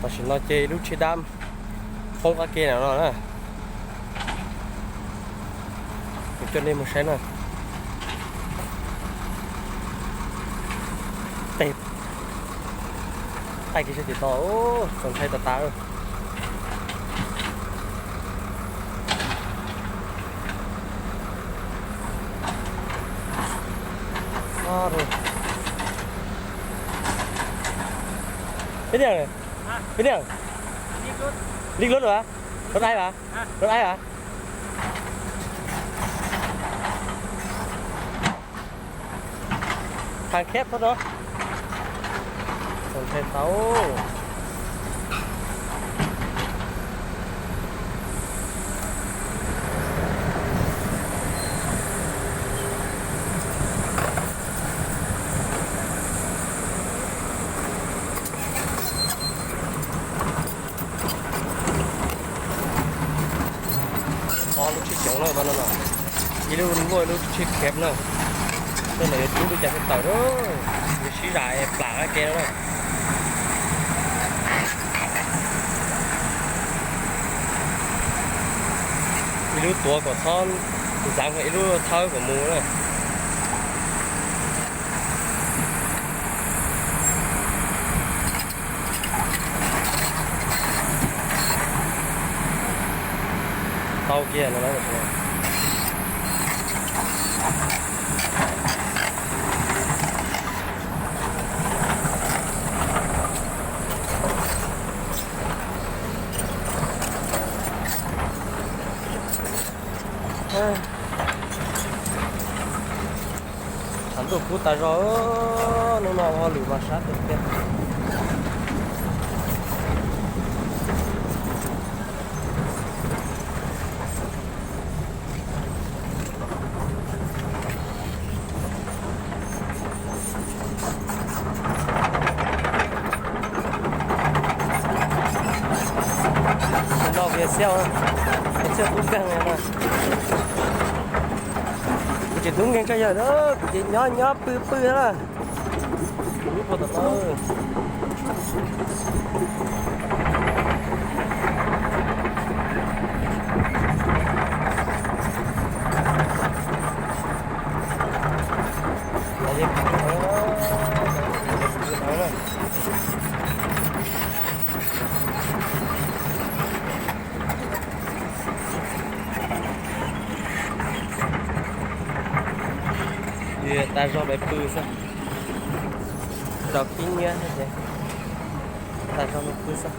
Tam sim no ces ib lub tsheb dab poob qab ke no no na. Kuv coj nej mus saib na. Tej, tej kev sab tim tod txaus ntshai tas tas. Peb tiag, peb tiag. Lij lub a, lub aib a, lub aib a. Thang kheb thob no. Txaus ntshai tau. Ob lub tsheb xyoob na, ib lub nkuaj ib lub tsheb kheb na. Tej no yuav rub lub caij tsheb tawm na, yuav sib zam es plam qab ke na. Ib lub tuav kom txhob ntxeev, ib lub thawb kom mus na. Tau kiag no lawm. Tshav ntuj kub tas zog, hnub no ua lwm mas sab tiag tiag. Tus no kuv yog xiab, xiab kub kawg na. Kuv tsis tub nkeeg tso yawg na, kuv ces nyob nyob pw pw na. Lub puag tom no. Tas zog pem pw xwb, rau khib nyiab xwb ces tas zog pem pw xwb.